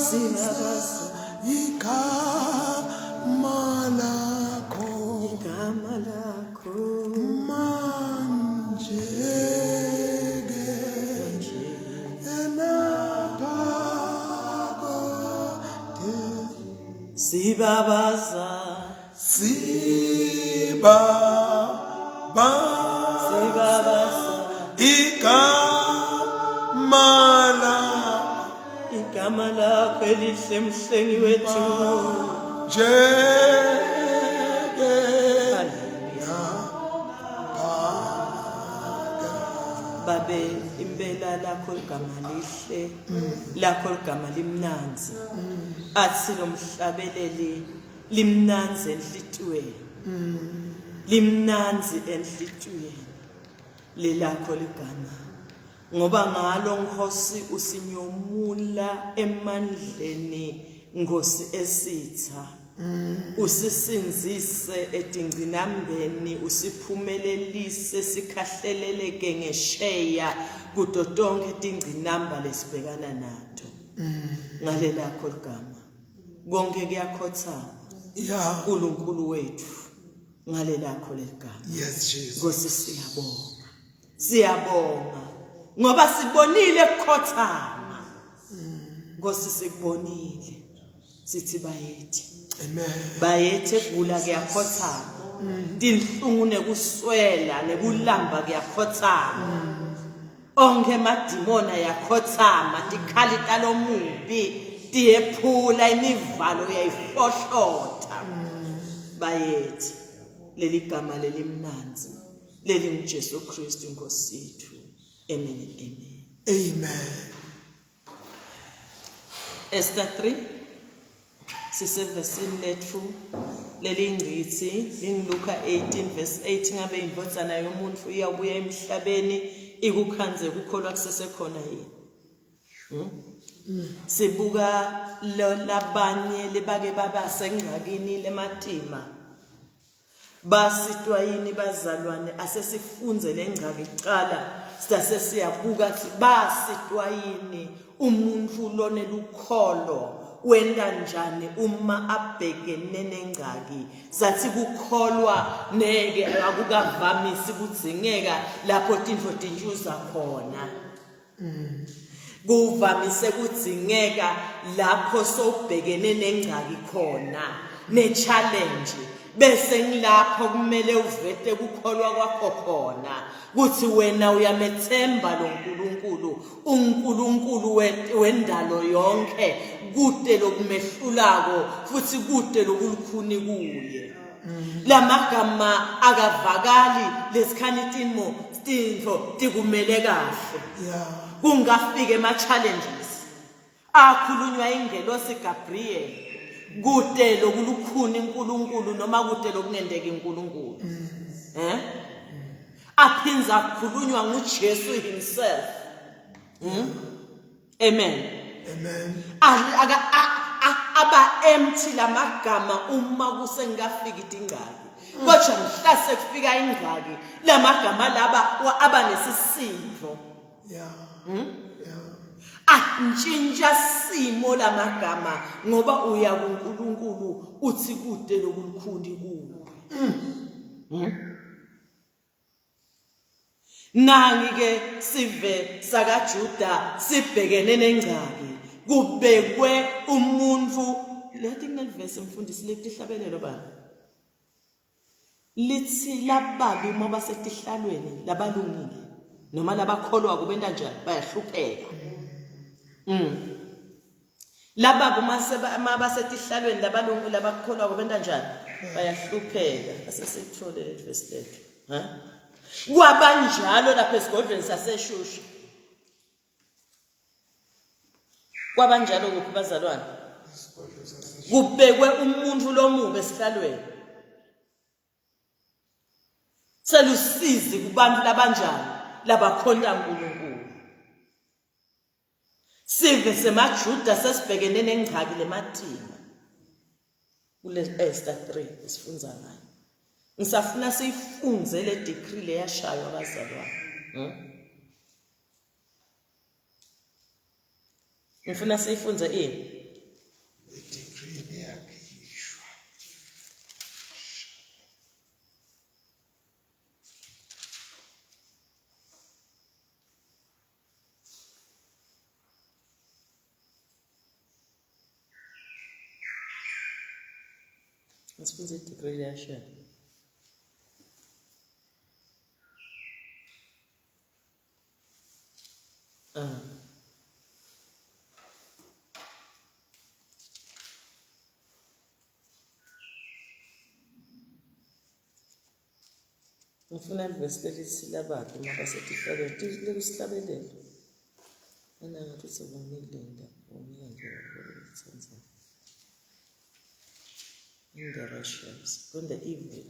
Sibabaza igama lakho igama lakho manje ke enaphakade Sibabaza siba ba Sibabaza igama lakho igama lakho elihle mhlengi wethu. Jeke Babe impela lakho ligama lihle lakho ligama limnandzi athi lo mhlabeleli limnandzi enhlitiyweni limnandzi enhlitiyweni lelakho ligama ngoba ngalo Nkosi usinyomula emandleni Nkosi esitha usisinzise etingcinambeni usiphumelelise sikhahleleleke ngesheya kuto tonke tingcinamba lesibhekana nato ngalelakho ligama konke kuyakhothama Yeah. uNkulunkulu wethu ngalelakho leligama Yes, Jesus. Nkosi siyabonga siyabonga ngoba sibonile kukhothama Nkosi sikubonile sithi bayethi Amen. bayethe gula kuyakhothama tinhlungu nekuswela nekulamba kuyakhothama onke emadimoni ayakhothama tikhali talomubi tiyephula imivalo uyayifohlotha bayethi leli gama lelimnanzi lelinguJesu Kristu inkosi yethu amen and amen Amen. Esther 3 sisevesini lethu lelingcithi linguLuka 18 verse 8 ngabe indvodzana yomuntu iyabuya emhlabeni ikukhanze kukholwa kusesekhona yini hmm? Sibuka labanye lebake baba sengxakini lematima Basitwa yini bazalwane asesifunze lengxaki kuqala sase siyabuka ukuthi basitwa yini umuntu lonelukholo wenta njani uma abhekene nengxaki sathi kukholwa neke akukavamisi kudzingeka lapho tintfo tintshuza khona Kuvamise kudzingeka lapho sowubhekene nengxaki khona ne-challenge bese ngilapho kumele uvete kukholwa kwakho khona kuthi wena uyamethemba lo nkulunkulu unkulunkulu wendalo yonke kude lokumehlulako futhi kude lokulukhuni kuye lamagama akavakali lesikhani timo tintfo tikumele kahle Yeah. kungafika ema challenges akhulunywa ingelosi Gabriel kude lokulukhuni uNkulunkulu noma kude lokungendeki uNkulunkulu eh aphinza akhulunywa nguJesu himself mm? Amen. Amen. Aka aba empty lamagama uma kusengikafiki ingxaki. Kodwa mhla sekufika ingxaki lamagama laba aba nesisindo. Yeah. Hmm? Yeah. Antshintsha simo lamagama ngoba uya kuNkulunkulu uthi kude lokulukhuni kuwe. Mm. Nangi ke sive sakaJuda sibhekene nengxaki kubekwe umuntu lethi kunelivesi mfundisi letihlabelelo bani lithi lababi uma basetihlalweni labalungile noma labakholwa kubenta njani bayahlupheka mm Laba uma basetihlalweni labalungu labakholwa benta njani bayahlupheka asesithole leli vesi lethu ha kwabanjalo lapha esigodlweni saseshusha kwabanjalo kuphi bazalwane kubekwe umuntu lomubi esihlalweni selusizi kubantu labanjani labakhonta uNkulunkulu Sive semaJuda sesibhekene nengxaki lematima. Kule Esther 3 esifundza ngayo. Ngisafuna siyifunze le decree leyashaywa abazalwane. Hmm? Ngifuna siyifunze ini? Ngisifundze i-degree leyashela. Ah. Ngifuna livesi lelithi lababi uma basetihlabeni lekusihlabelelo. Mina ngathi uthi vumile ndavumile nje ukuthandaza. In the righteous, on the evil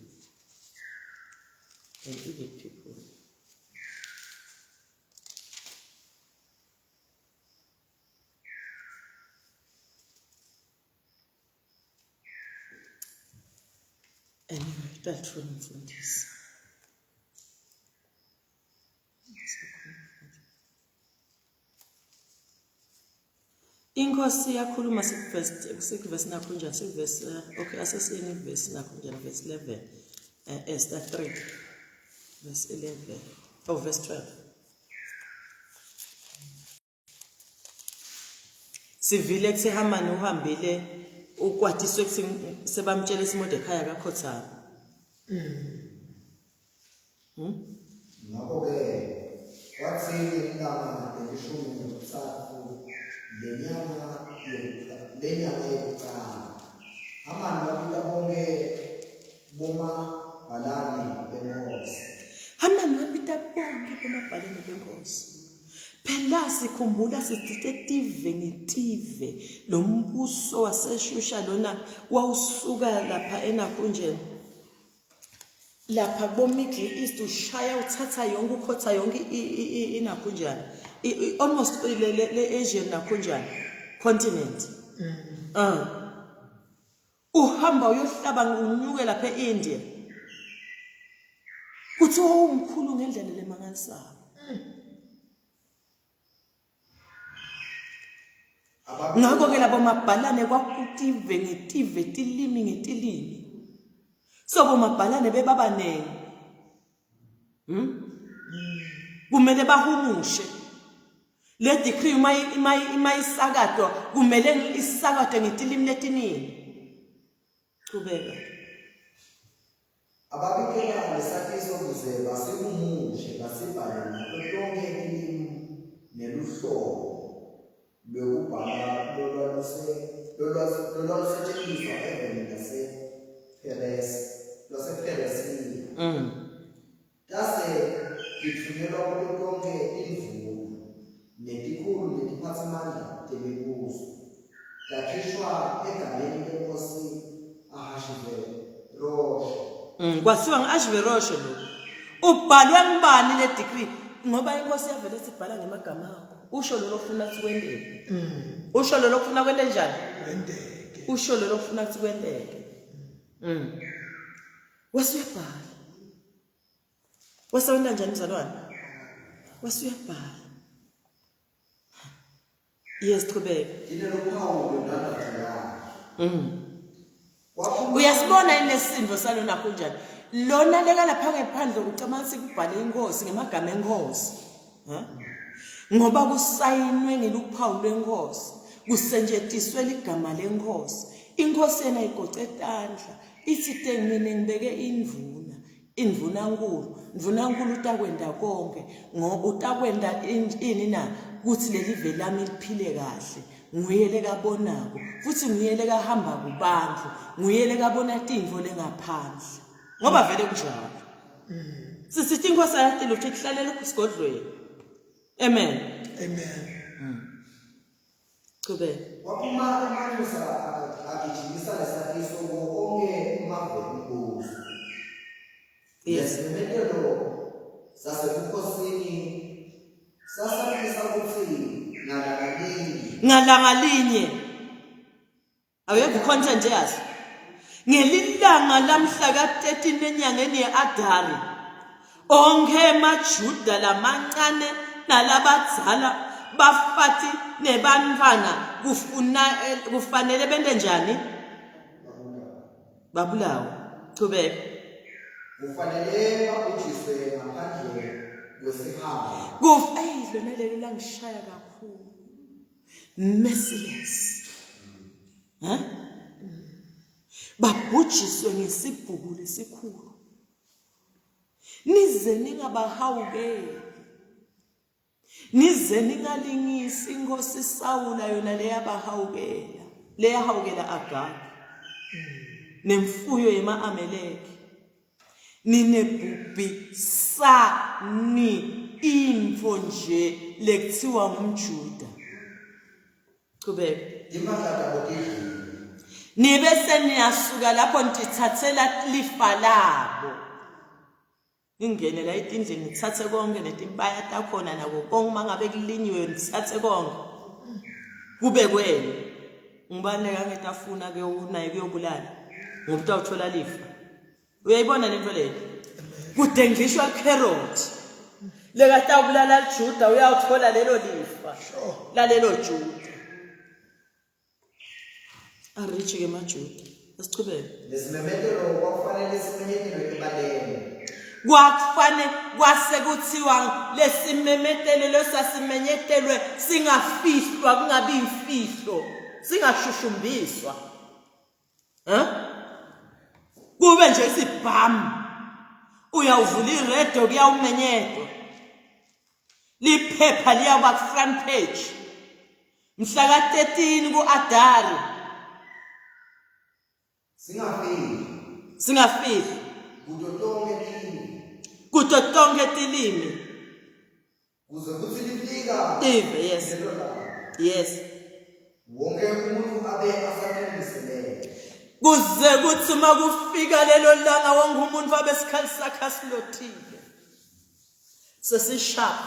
and evil people. Anyway, tatfuna mfundisi. Inkosi yakhuluma sikuvesi sikuvesi nakho njani sikuvesi okay asesiyeni ivesi nakho njani verse 11 Esther 3 verse 11 oh verse 12 Sivile kuthi Hamani uhambile ukwatiswe kuthi sebamtshela isiMordekhaya akakhothama. Ngakho-ke kwathi ngelanga lelishumi nakutsatfu lenyanga lenyanga yekucala, Hamani wabita bonkhe bomabhalane benkhosi. Hamani wabita bonke bomabhalane benkosi. Phela sikhumbula sithithe tive ngetive lo mbuso waseShusha lona wawusuka lapha eNakunjeni lapha kubo-Middle East ushaya uthatha yonke ukhotha yonke inakhunjani almost le-Asian nakhunjani continent mm. Uhamba uyohlaba unyuke lapha e-India. Kuthiwa umkhulu ngendlela lemangalisayo. Ngakho ke labo mabhalane kwakutive ngetive tilimi ngetilimi. So bomabhalane bebabaningi. Hmm? Kumele bahumushe. Le decree uma uma uma isakatwa kumele isakatwe ngetilimi letiningi. Qhubeka. Ababikela lesatiso kuze basihumushe basibhale ngato tonkhe tilimi neluhlobo lwekubhala lolwalusetshenziswa eveni lasePheresiya. Tase titfunyelwa kuto tonkhe tindvuna, netikhulu netiphatsimandla temibuso, takhishwa egameni lenkhosi Ahashiveroshi. Kwathiwa ngu-Ashveroshe lo. Ubhalwe ngubani le decree? Ngoba inkosi yavele sibhala ngemagama akho. Usho lolo ofuna ukuthi kwenteke. Usho lolo ofuna kwente njani? Kwenteke. Usho lolo ofuna ukuthi kwenteke. Wase uyabhala. Wase wenta njani mzalwane? Wase uyabhala. Yes, qhubeka. Ineluphawu lwendandatho yakhe. Uyasibona yini lesisindo salona kunjani? Lona leka lapha ngephandle ucabanga ukuthi kubhale inkosi ngemagama enkosi. Ha? Ngoba kusayinwe ngeluphawu lwenkosi, kusentshetiswe ligama lenkosi. Inkosi yena igoce tandla, ithi te mina ngibeke indvuna. Indvunankulu, ndvunankulu utakwenta konke ngoba utakwenta ini na kuthi leli ve lami liphile kahle. Nguye lekabonako futhi nguye lekahamba kubantu, nguye lekabona tintfo lengaphandle. Ngoba vele kunjalo. Sisithi inkosi ayati lutho ihlalela esigodlweni. Amen. Amen. Chubeka. Waphuma emanxusa agijimisa lesatiso kuwo onke emave ombuso. Yes. Lesimemetelo sasebukhosini sasatisa kutsi ngalangalinye Ngalanga linye. Awuyeva i-content yaso. Ngelilanga lamhla ka-13 enyangeni ye-Adari, onke emaJuda lamancane nalabadzala bafati nebantfwana kufuna kufanele bente njani? Babulawe. Chubeka. Kufanele babhujiswe ngaphandle kwesihawu. Kuf eyi lona lelo langishaya kakhulu. Merciless. Huh? Babhujiswe ngesibhuku lesikhulu. Nize ningabahawukeli. Nize ningalingisi inkosi Sawula yona leyabahawukela, leyahawukela Agagi. Nemfuyo yema-Ameleki. Ninebhubhisani intfo nje lekuthiwa ngumJuda. Chubeka. Timphahla tabo tidliwe. Nibe seniyasuka lapho nitithathela lifa labo. Ningene la etindlini nithathe konke netimpaya takhona nako konke uma ngabe kulinyiwe nithathe konke. Kube kwenu. Ngubani lekangete afuna naye kuyobulala ngoba utawuthola lifa. Uyayibona lento leyo? Kudengishwa carrot. Lekatawubulala liJuda uyawuthola lelo lifa. Lalelo Juda. Arich ke maJuda. Asichubeke. Lesimemetelo kwakufanele simenyetelwe ebaleni. Kwakufanele kwase kuthiwa lesimemetelo lesasimenyetelwe singafihlwa kungabi imfihlo, singashushumbiswa. Huh? Kube nje isibhamu. Uyawuvula iredo kuyawumenyetwa. Liphepha liyawuba ku-front page. Mhla ka-13 ku-Adari. Singafihli. Singafihli. Kuto tonkhe tilimi. Kuto tonkhe tilimi. Kuze kutsi lifika Tive, yes. lelo langa. Yes. Wonke umuntu abe asatilungiselele. Kuze kuthi uma kufika lelo langa wonke umuntu abe isikhali sakhe asilothile. Sesishap.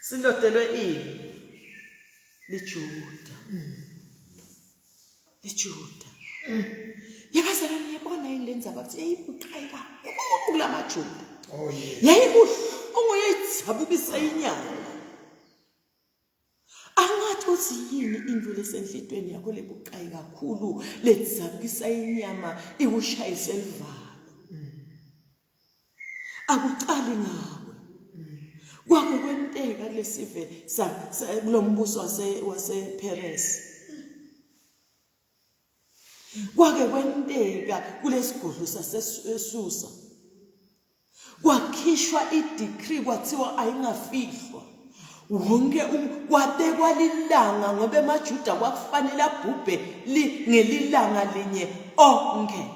Silotelwe ini? Lijuda. LiJuda. Yabazalwane niyabona yini le ndzaba ukuthi yayibucayi kakhulu kulamaJuda. Oh yes. Yayibuhlungu yayidzabukisa inyama. Angathi uthi yini into lesenhlitweni yakho lebucayi kakhulu ledzabukisa inyama ikushayise livalo. Akucali ngawe. Kwake kwenteka kulesive kulombuso wase wase Paris. Kwake kwenteka kulesigodlo saseSusa. Kwakhishwa i-decree kwathiwa ayingafihlwa. Wonke kwabekwa lilanga ngoba emaJuda kwakufanele abhubhe ngelilanga linye onke.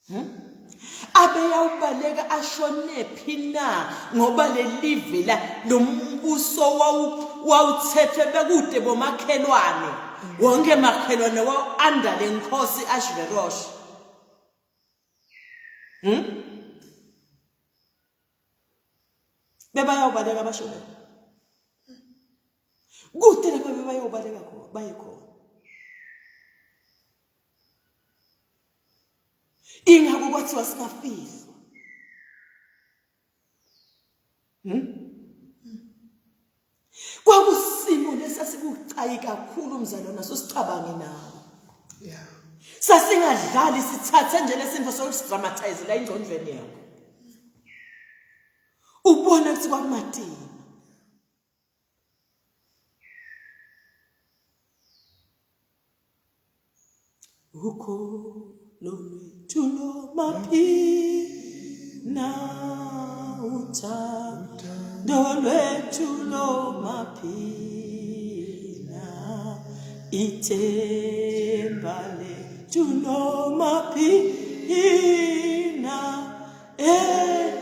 Hmm? Abeyawubaleka ashonephi na ngoba lelive la lombuso wawuthethwe bekude bomakhelwane wonke makhelwane wawu-under le nkosi Ashverosh. Hmm? Bebayawubaleka bashone. Kude lapha bebayawubaleka khona baye khona. Ingakho kwathiwa singafihlwa. Hmm? Kwakusimo lesasibucayi kakhulu mzalwana sosicabange nawe. Yeah. Sasingadlali sithathe nje lesinto sokusidramatize la ingqondweni yakho. Ubone ukuthi kwakumatima. Ukholo lwethu lomaphina uthando lwethu lomaphina ithemba lethu lomaphina Eh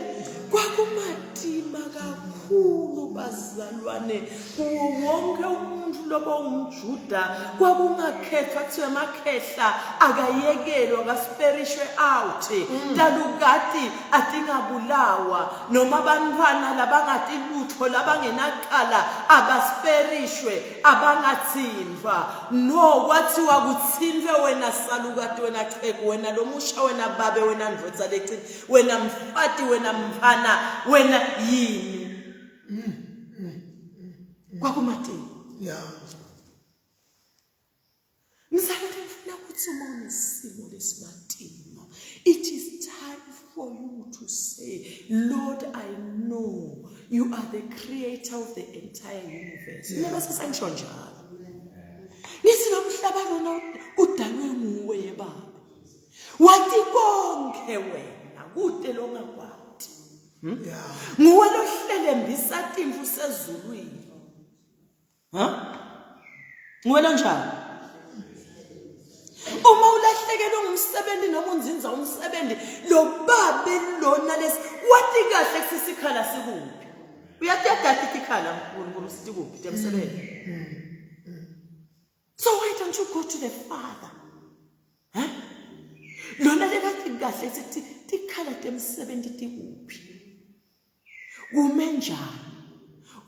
kwakumatima kakhulu bazalwane kuwo wonke umuntu loba umJuda kwakungakhethwa kuthiwa amakhehla akayekelwa akasiperishwe out mm. talukati atingabulawa noma abantwana labangati lutho labangenacala abasiperishwe abangathintwa no kwathiwa kuthintwe wena salukati wena xhegu wena lomusha wena babe wena ndvodza lecini wena mfati wena mfana wena yini kwakumatini yeah Mzalwane ngifuna ukuthi uma unesimo lesimatima it is time for you to say Lord I know you are the creator of the entire universe. Mina bese sengisho njalo. Ngithi lo mhlaba lona udalwe nguwe. yebabe. Wati konke wena kute longakwati. Yeah. Nguwe lohlelembisa timvu sezulwini. Ha? Nguwe lonjani? Uma ulahlekelwe ngumsebenzi noma unzinza umsebenzi, lo babe lona lesi wati kahle kusisikhala sikuphi. Uyatiyadada itikhala uNkulunkulu sithi kuphi temsebenzi. So why don't you go to the father? Huh? Lona lekathi kahle sithi tikhala temsebenzi tikuphi? Kume njani?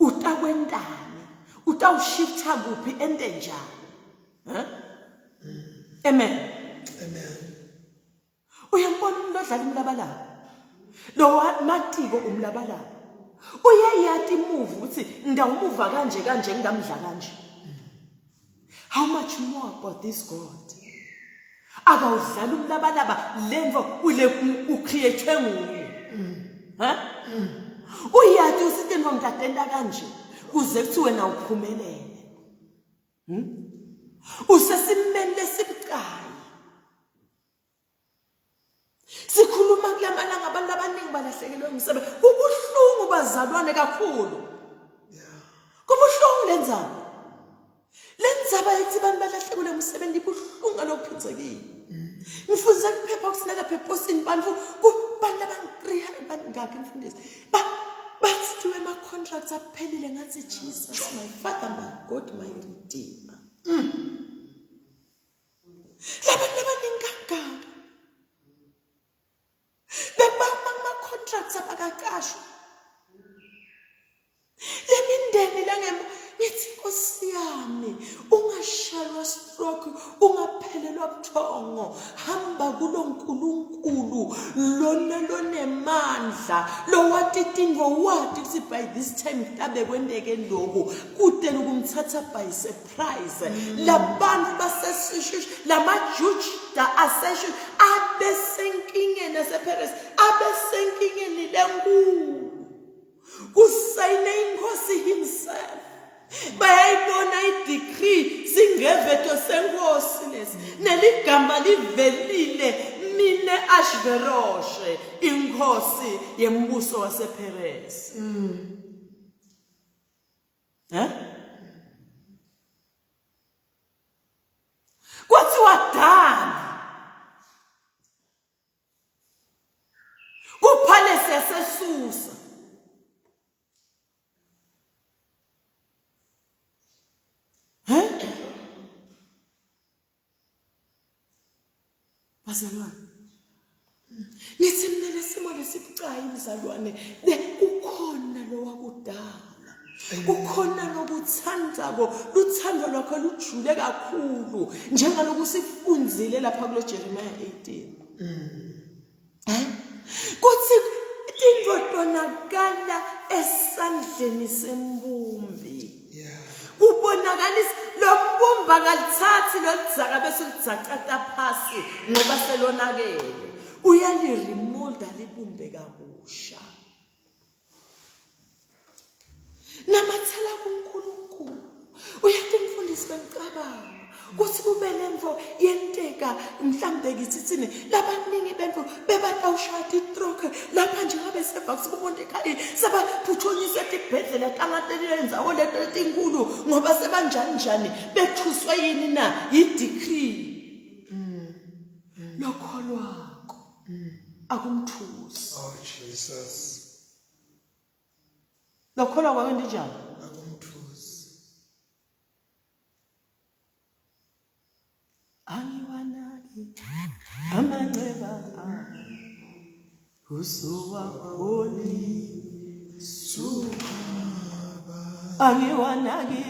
Utakwentani? Utawushifta kuphi ente njani? Huh? Amen. Amen. Uyambona umuntu odlala umlabalaba. Lo matiko umlabalaba. Uyayati imuva ukuthi ngidawumuva kanje kanje ngingamdla kanje. How much more about this God? Akawudlala umlabalaba lemvo ule ucreate nguye. Ha? Uyati ukuthi into ngitatenda kanje kuze kuthi wena uphumelele. Usesimeni lesibucayi. Sikhuluma kulamalanga abantu abaningi balahlekelwe umsebenzi. Kubuhlungu bazalwane kakhulu. Kubuhlungu lenzaba. Lenzaba yethi abantu balahlekelwe umsebenzi ibuhlungu ngalokuphinzekile. Ngifunze kuphepha kusinaka phephosini bantu kubantu abangu-300 bangakhi mfundisi. Ba bathi ema contracts aphelile ngathi Jesus my father my God my redeemer. Labantu abaningi kangaka bebamba kuma-contracts abakaqashwa le mindeni langema ngithi nkosi yami ungashaywa stroke ungaphelelwa buthongo hamba kulo nkulunkulu lona lonemandla lowati tintfo wati kutsi by this time kutabe kwenteke loku kute lokumthatha by surprise labantu basesishush lamajuda aseshush abesenkingeni aseparis abesenkingeni lenkulu kusayine inkosi himself bayayibona idecree singeveto senkosi lesi neligama livelile mine Ashveroshe inkosi yembuso wasePeresi. Eh? Kwathiwa dani kuphalesi yaseSusa. Eh? Bazalwane. Ngithi mina lesimo lesibucayi mzalwane, kukhona lowakudala. Kukhona lokuthandako, luthando lwakho lujule kakhulu njengaloku sifundzile lapha kulo Jeremiah 18. Eh? Kuthi tinto tonakala esandleni sembumbi. Kubonakalisa lo mbumbi akalithathi loludzaka bese ulidzacata phasi ngoba selonakele. Uyalirimolda libumbe kabusha. Namathela kuNkulunkulu. Uyathi mfundisi bengicabanga ukuthi kube lemvo yenteka mhlambe ngithi thini labaningi bemvo bebatawushaya titroke lapha nje ngabe seva kusibona ekhaya sebaphuthunyiswa etibhedlela tangatelela indzawo leto letinkulu ngoba sebanjani njani bethuswe yini na yi-decree lokholwako akumthusi. Oh Jesus. Lokholwa kwakho njani? Akumthusi. Angiwanaki amanxeba ami usuwapholi angiwanaki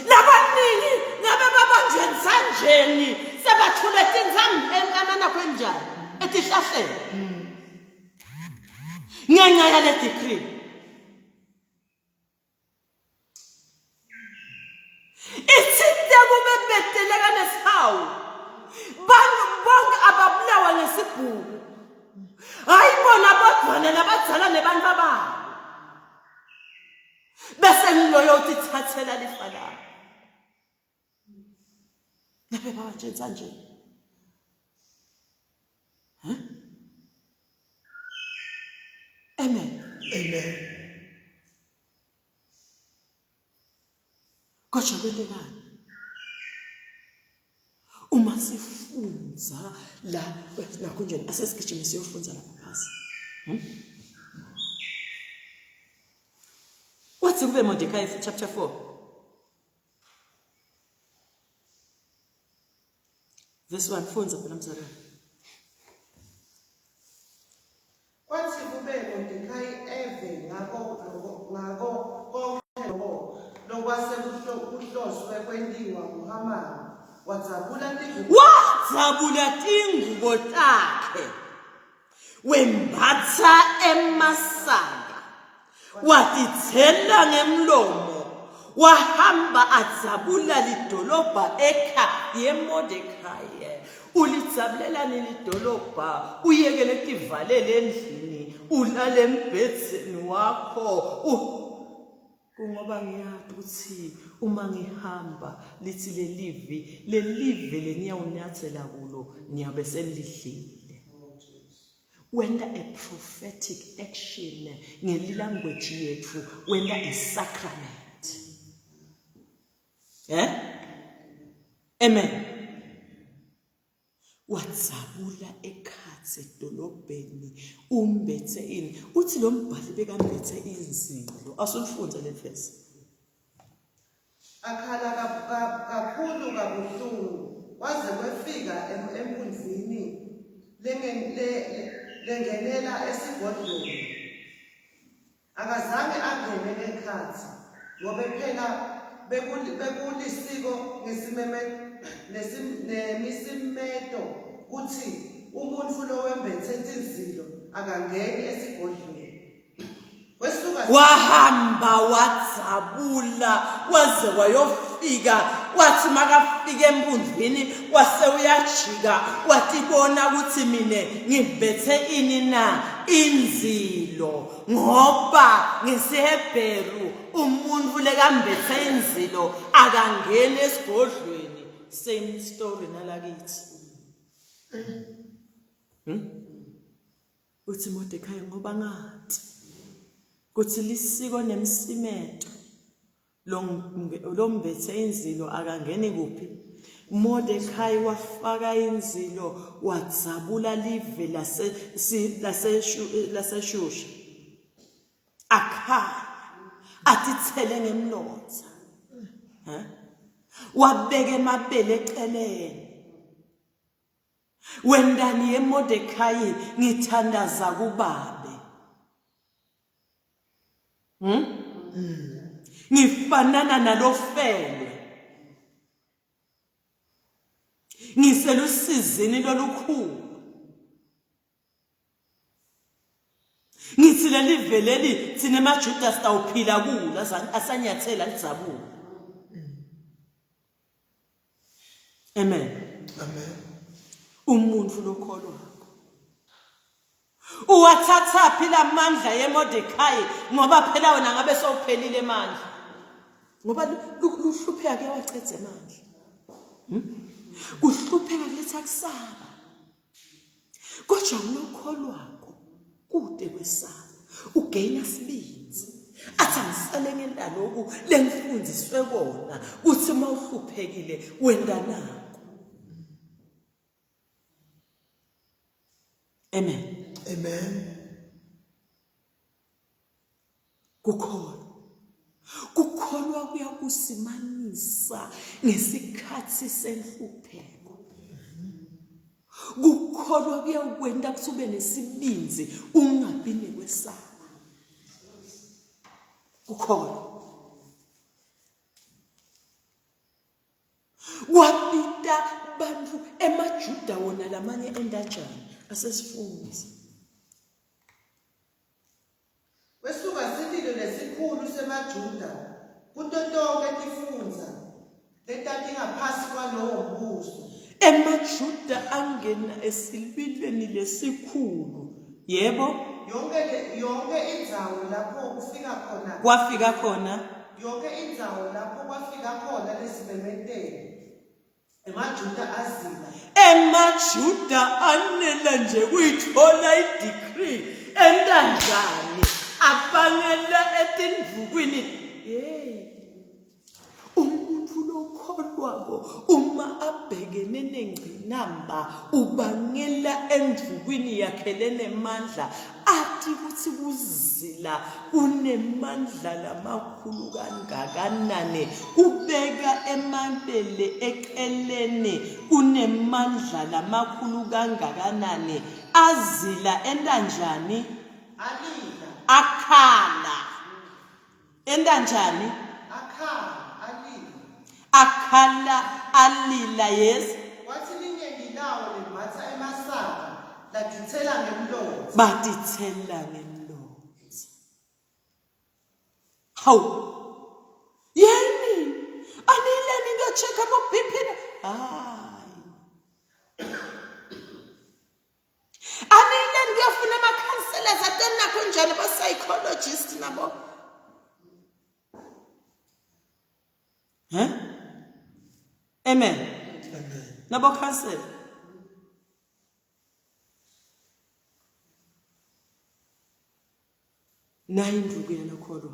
labaningi ngabe babanjwe nsanjeni sebathule tinzambe emanakho enjani etihlahleni ngenxa yale decree ithinte kube bedeleka nesihawu bantu bonke ababulawa ngesibhuku hayi bona bodwana nabadzala nebantu ababo bese ngiloyo uthi thathela lifa labo ngabe babatshentsa nje. Amen. Kodwa kwentekani? Uma sifunza la nakho nje asesigijime siyofunza lapha phasi. Wathi kube Mordecai chapter 4. Verse 1 funza phela mzalwane. Kwathi kube Mordekai eve ngako loko- ngako konkhe loko lokwase kuhloswe kwentiwa nguHamani, wadzabula tingubo Wadzabula tingubo takhe wembatsa emasaka watitsela ngemlomo wahamba adzabula lidolobha ekha yeMordecai ulidzabulelani lidolobha uyekele tivalele endlini ulale embhedzeni wakho Kungoba ngiyati ukuthi uma ngihamba lithi lelivi lelive leniyawunyathela kulo niyabe senilidlile. Wenta a prophetic action ngelilanguage yethu wenta a sacrament. Eh? Amen. Wadzabula ekhatsi edolobheni umbethe ini uthi lo mbhali bekambethe inzilo asulifunze le verse akhala kakhulu kabuhlungu waze kwefika empunzini lengenela esigodlweni Akazange angene ngekhatsi ngobe phela bekulisiko nemisimeto kutsi umuntfu lowembetse tinzilo akangeni esigodlweni. Wesuka Wahamba wadzabula waze wayofika wathi makafika embundlwini wase uyajika watibona ukuthi mina ngibethe ini na inzilo ngoba ngesiHebheru umuntu lekambethe inzilo akangeni esigodlweni same story nalakithi hmm? Uthi Mordekai ngoba ngathi kuthi lisiko nemsimeto lombethe inzilo akangeni kuphi Mordekai wafaka inzilo wadzabula live lase laseShusha akhala atithele ngemlotha ha wabeka emabele eceleni Wendani yeMordecai ngithandaza kubabe. Hmm? Ngifanana nalofelwe. Ngiselusizini lolukhulu. Ngithi leli veleli thina emaJuda sitawuphila kulo asanyathela lidzabuka. Amen. Amen. Umuntu lokholwako. Uwathatha phi lamandla yeMordecai ngoba phela wena ngabe sowuphelile amandla. Ngoba luhlupheka kuyawachedza amandla. Hmm? Kuhlupheka kuletha kusaba. Kodwa ngilokholwako kude kwesaba ugeyina sibindzi athi angisale ngendaloku lengifundiswe kona kuthi uma uhluphekile wenda nako amen amen Kukholwa. Kukholwa kuyakusimanisa ngesikhathi senhlupheko. Kukholwa kuyakwenta ukuthi ube nesibinzi ungabi nekwesaba. Kukholwa. Wabita bantu emaJuda wona lamanye endatshana asesifunzi. Kwesuka sililo lesikhulu semaJuda kuto tonkhe tifundza letatingaphasi kwalowo mbuso. EmaJuda angena esililweni lesikhulu. Yebo. Yonke le, yonke indzawo lapho kufika khona Kwafika khona yonke indzawo lapho kwafika khona lesimemetelo emaJuda azila. EmaJuda anela nje kuyithola i-decree enta njani? Abangela etindukwini. Hey. Umuntu lokholwako uma abhekene nengqinamba ubangela endvukwini yakhe lenemandla athi ukuthi kuzila kunemandla lamakhulu kangakanani kubeka emabele eceleni kunemandla lamakhulu kangakanani azila entanjani Alila. Akhala. Enta njani? Akhala, alila. Akhala, alila, yes. Kwathi liningi lawo lembatha emasaka latithela ngemlotha. Batithela ngemlotha. Hawu. Yini? Anileni ngiyocheck abo BP. Hayi. Anileni kuyofuna ama-counselors atonakho njani bo-psychologist nabo. Huh? Amen. Amen. Nabo counselor. Nayi indluku yalokholwa.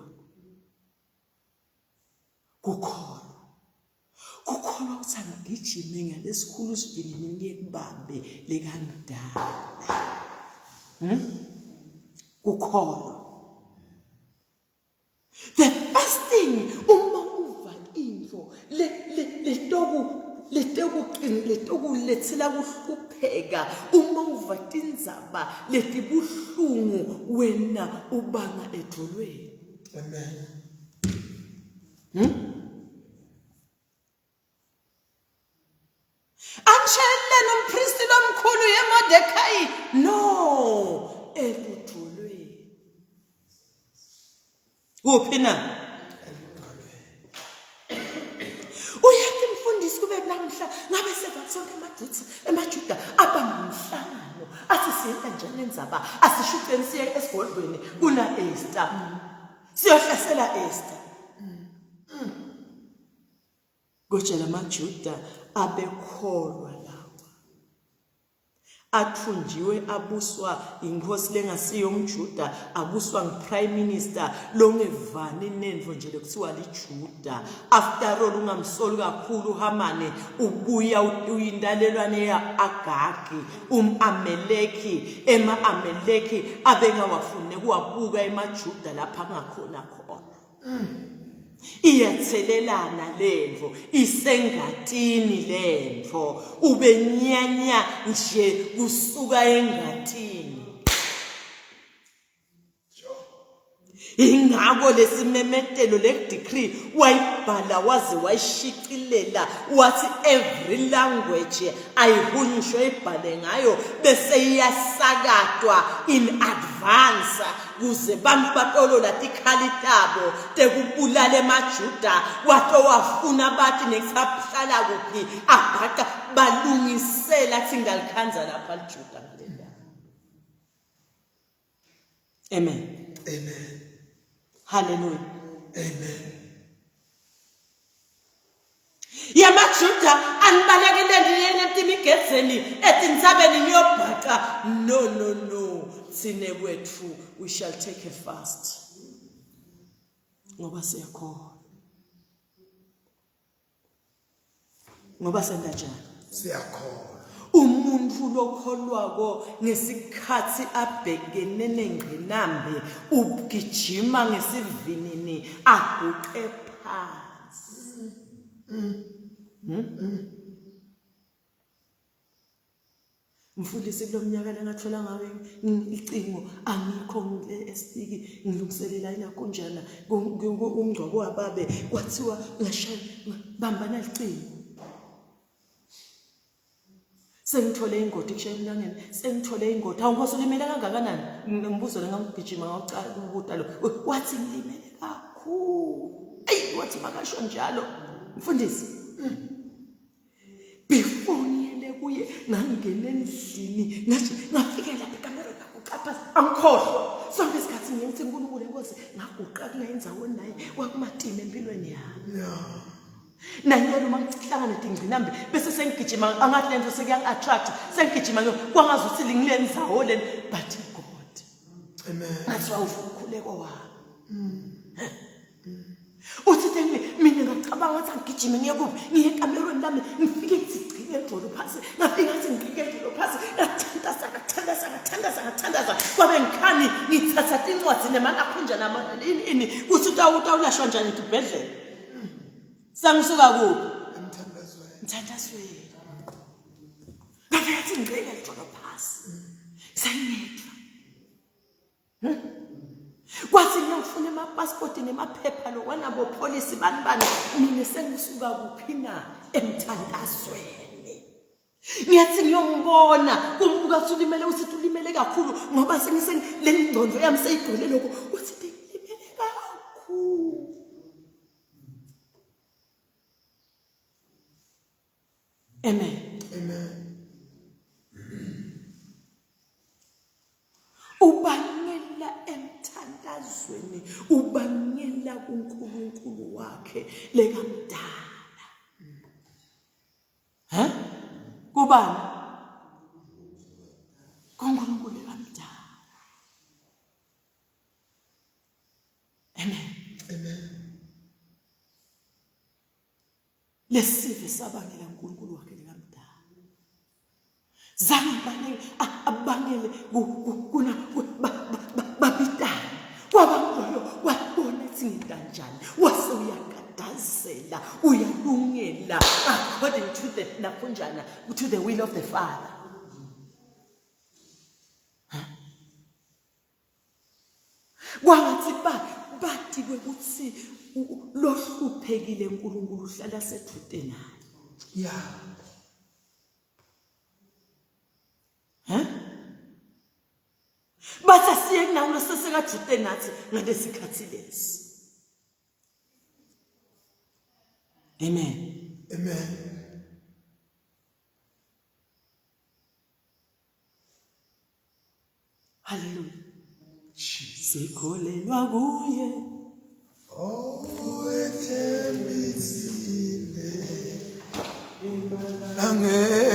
Kukholwa. Kukholwa ukuthi angigijime ngalesikhulu sivinini ngiyekubambe lekangidala. Kukholwa. The first thing uma uva info le le letoku letekuqini letokulethela kuhlupheka uma uva tindzaba letibuhlungu wena ubanga edvolweni. Amen. Amshayelele nompristi lomkhulu yeMordecai no eludvolweni. Kuphi na? Uyathi mfundisi kube namhla ngabe seva sonke emaJuda emaJuda abamba umhlangano athi siyenza njani lenzaba asishuceni siye esigodlweni kuna Esther. Siyohlasela Esther. Kodwa lamaJuda abekholwa lawa. Athunjiwe abuswa inkosi lengasiyo umJuda, abuswa ngiprime minister longevani nendvo nje lekuthiwa liJuda. After all ungamsoli kakhulu uHamani ubuya uyintalelwane ya Agagi umAmeleki ema-Ameleki abengawafuni kuwabuka emaJuda lapha angakhona khona. Iyathelelana lento isengatini lento ubenyanya nje kusuka engatini. Ingakho lesimemetelo le decree wayibhala waze wayishicilela wathi every language ayihunyushwe ibhale ngayo bese iyasakatwa in advance kuze bantu batolola tikhali tabo tekubulala emaJuda watowafuna bathi nekusahlala kuphi abhaca balungisela thi ngalikhandza lapha liJuda ngalendaba. Amen. Amen. Hallelujah. Amen. YamaJuda anibalekele niyene emigedzeni etintsabeni niyobhaca. No no no. Thine kwethu we shall take a fast. Ngoba siyakholwa. Ngoba senta njani? Siyakholwa. Umuntu lokholwako ngesikhathi abhekene nengqinambi ugijima ngesivinini aguqe phansi. Mfundisi kulomnyaka lengathola ngawe icingo angikho esipiki ngilungiselela inakunjana umngcwabo wababe kwathiwa ngashaya bambana licingo sengithole ingodi kushaya emlangeni sengithole ingodi hawu nkosi ulimele kangakanani ngimbuzo le ngamgijima ngawucala ubuta lo wathi ngilimele kakhulu eyi wathi makasho njalo mfundisi Before ngiyele kuye ngangena endlini ngathi ngafika lapha ekamereni ngaguqa phansi angikhohlwa sonke isikhathi ngithi uNkulunkulu enkosi ngaguqa kule ndzawo naye kwakumatima empilweni yami Yeah. nanyalo uma ngihlangana tingqinambi bese sengigijima angathi lento sekuyangi-attract sengigijima kwangazuthi ngile ndzawo leni but God Amen. ngathi wawufuna umkhuleko wami. Uthi tengile mina ngacabanga ngathi angigijime ngiye kuphi ngiye ekamerweni lami ngifike ngigcine edolo phansi ngafika ngathi ngigcine edolo phansi ngathandaza ngathandaza ngathandaza ngathandaza kwabe ngikhani ngithatha tincwadi nemanakhunja ini ini kuthi utawulashwa njani ngibhedlela sangisuka kuphi Emthandazweni. mthandazweni ngafika ngathi ngigcine edolo phansi sangingedwa Kwathi ngiyofuna amapasipoti nemaphepha lokwana bopholisi bani bani mina sengisuka kuphi na emthandazweni. Ngiyathi ngiyombona kumbuka ukuthi ulimele uthi ulimele kakhulu ngoba sengise le ngqondo yami seyigcwele lokho uthi limele kakhulu. Amen. Amen. Ubangela emthandazweni, ubangela kuNkulunkulu wakhe lekamdala. Ha? Kubani? KuNkulunkulu lekamdala. Amen. Amen. Lesive sabangela uNkulunkulu wakhe likamdala. Zange bane abangele kuna babitana. Kwaba loyo wabona ukuthi ngikanjani wase uyagadazela uyalungela according to the nakunjana to the will of the Father. Kwangathi ba bathi kwekuthi lohluphekile uNkulunkulu uhlala sethute naye. Yeah. Huh? Bathi asiye kunawo losesekajute nathi ngalesikhathi lesi. Amen. Amen. Haleluya. Sikholelwa kuye. Owethembisile. Angeke.